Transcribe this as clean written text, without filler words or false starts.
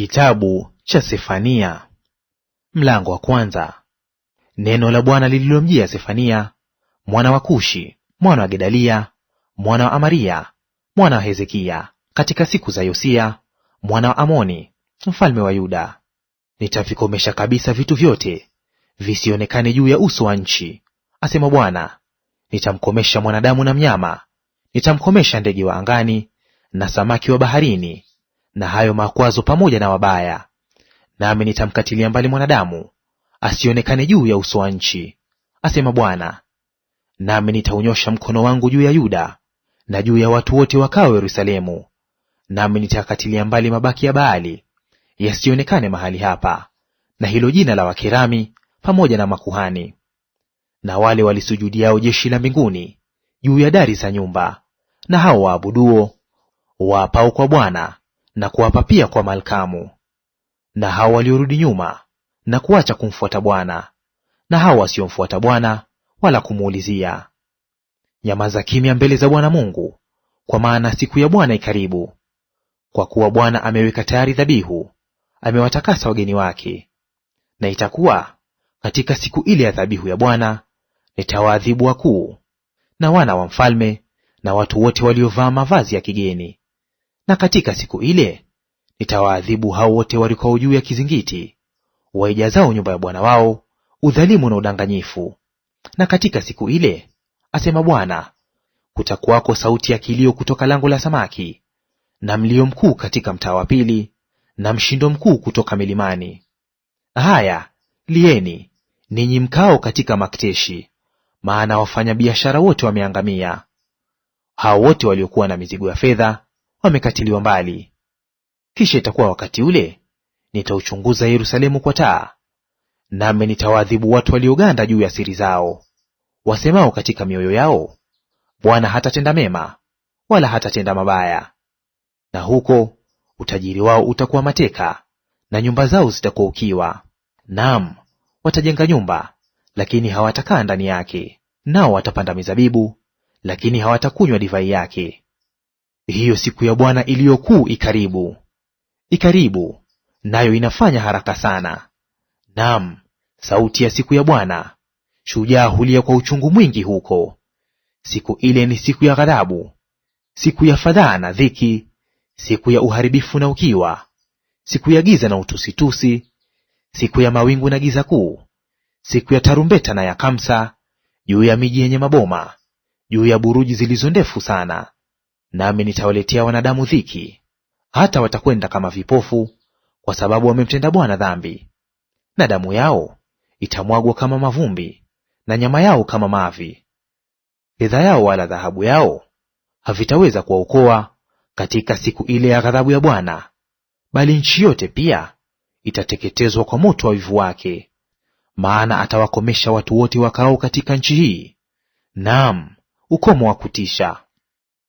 Kitabu cha Sefania mlango wa kwanza. Neno la Bwana lililomjia Sefania mwana wa Kushi mwana wa Gedalia mwana wa Amaria mwana wa Hezekia, katika siku za Yosia mwana wa Amoni mfalme wa Yuda. Nitavikomesha kabisa vitu vyote visionekane juu ya uso wa nchi, asema Bwana. Nitamkomesha mwanadamu na mnyama, nitamkomesha ndege wa angani na samaki wa baharini, na hayo makwazo pamoja na wabaya. Nami nitamkatilia mbali mwanadamu asionekane juu ya uso wa nchi, asema Bwana. Nami nitaunyosha mkono wangu juu ya Yuda na juu ya watu wote wakao Yerusalemu, nami nitakatilia mbali mabaki ya Baali yasionekane mahali hapa, na hilo jina la Wakerami pamoja na makuhani na wale walisujudiao jeshi la mbinguni juu ya dari za nyumba, na hao waabuduo waapao kwa Bwana na kuapa pia kwa Malkamu, na hao waliorudi nyuma na kuacha kumfuata Bwana, na hao wasiomfuata Bwana wala kumuulizia. Nyamaza kimya mbele za Bwana Mungu, kwa maana siku ya Bwana ikaribu. Kwa kuwa Bwana ameweka tayari dhabihu, amewatakasa wageni wake. Na itakuwa katika siku ile ya dhabihu ya Bwana, nitawaadhibu wakuu na wana wa mfalme na watu wote waliovaa mavazi ya kigeni. Na katika siku ile nitawaadhibu hao wote warukao juu ya kizingiti, waijazao nyumba ya bwana wao udhalimu na udanganyifu. Na katika siku ile, asema Bwana, kutakuwako sauti ya kilio kutoka lango la samaki, na mlio mkuu katika mtaa wa pili, na mshindo mkuu kutoka milimani. Haya, lieni ninyi mkao katika Makteshi, maana wafanyabiashara wote wameangamia. Hao wote waliokuwa na mizigo ya fedha wamekatiliwa mbali. Kisha itakuwa wakati ule nitauchunguza Yerusalemu kwa taa, nami nitawaadhibu watu walioganda juu ya siri zao, wasemao katika mioyo yao, Bwana hatatenda mema wala hatatenda mabaya. Na huko utajiri wao utakuwa mateka, na nyumba zao zitakuwa ukiwa. Naam, watajenga nyumba, lakini hawatakaa ndani yake; nao watapanda mizabibu, lakini hawatakunywa divai yake. Hiyo siku ya Bwana iliyo kuu ikaribu, ikaribu, nayo inafanya haraka sana. Naam, sauti ya siku ya Bwana, shujaa hulia kwa uchungu mwingi huko. Siku ile ni siku ya ghadhabu, siku ya fadhaa na dhiki, siku ya uharibifu na ukiwa, siku ya giza na utusitusi, siku ya mawingu na giza kuu, siku ya tarumbeta na ya kamsa, juu ya miji yenye maboma, juu ya buruji zilizo ndefu sana. Nami nitawaletea wanadamu dhiki, hata watakwenda kama vipofu, kwa sababu wamemtenda Bwana dhambi. Na damu yao itamwagwa kama mavumbi, na nyama yao kama mavi. Fedha yao wala dhahabu yao havitaweza kuwaokoa katika siku ile ya ghadhabu ya Bwana, bali nchi yote pia itateketezwa kwa moto wa wivu wake. Maana atawakomesha watu wote wakaao katika nchi hii, naam, ukomo wa kutisha.